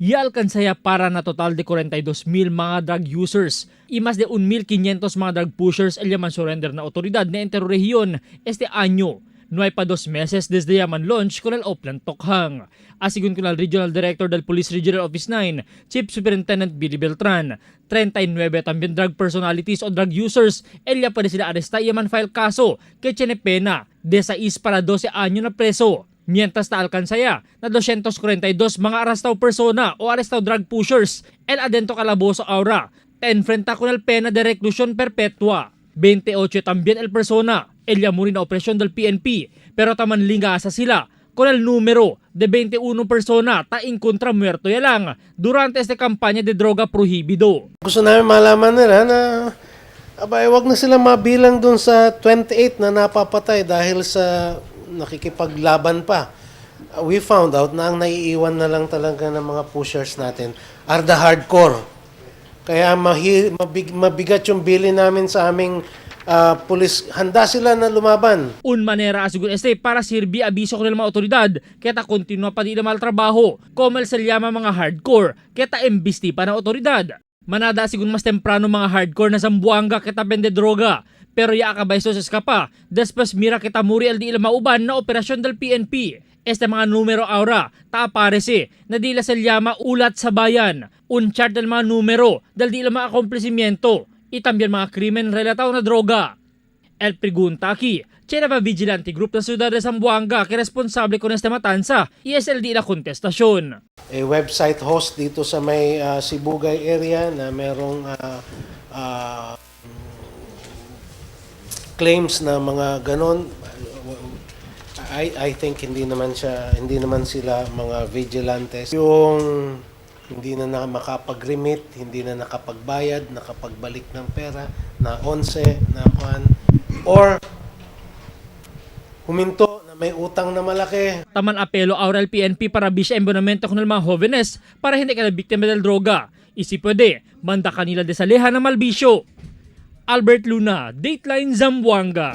Ya alcanza para na total de 42,000 mga drug users y mas de 1,500 mga drug pushers el yaman surrender na otoridad na entero rehiyon este año. No hay pa 2 meses desde yaman launch con el Oplan Tokhang. Asigun con el Regional Director del Police Regional Office 9, Chief Superintendent Billy Beltran, 39 también drug personalities o drug users, ella puede sila aresta y yaman file kaso que tiene pena de 6 para 12 año na preso. Mientras ta alcanza ya na 242 mga arrestado persona o arrestado drug pushers el adentro calabozo ahora te enfrenta con el pena de reclusión perpetua. 28 también el persona el muri na operasyon del PNP pero taman lingasa sila con el número de 21 persona ta incontra muerto ya lang durante esta campaña de droga prohibido. Gusto namin malaman nila na abay, wag na sila mabilang dun sa 28 na napapatay dahil sa nakikipaglaban pa. We found out na ang naiiwan na lang talaga ng mga pushers natin are the hardcore. Kaya mabigat yung bili namin sa aming police. Handa sila na lumaban. Un manera asigun este para sirbi abiso con el mga otoridad keta kontinua pa di mal trabajo como el se llama mga hardcore keta embisti pa na otoridad. Manada sigun mas temprano mga hardcore na Zamboanga keta vende droga pero ya acaba eso se escapa después mira kita muri el di ila mauban na operasyon del PNP. Este mga numero ahora ta aparece na di ila se llama ulat sa bayan, un chart del mga numero del di ila mga akomplisimiento y también mga krimen relatado na droga. El pregunta aquí, ¿Tiene ba vigilante group ng ciudad de Zamboanga que responsable con esta matanza? Y es el di la contestación. A website host dito sa may Sibugay area na merong claims na mga ganon. I think hindi naman sila mga vigilantes. Yung hindi na, na makapag-remit, hindi na nakapagbayad, nakapagbalik ng pera, na onse, na kwan, or huminto na may utang na malaki. Taman apelo ahora el PNP para bisya embonamento con el mga jóvenes para hindi ka na biktima del droga. Y si pwede, manda kanila desalehan ng malbisyo. Albert Luna, Dateline Zamboanga.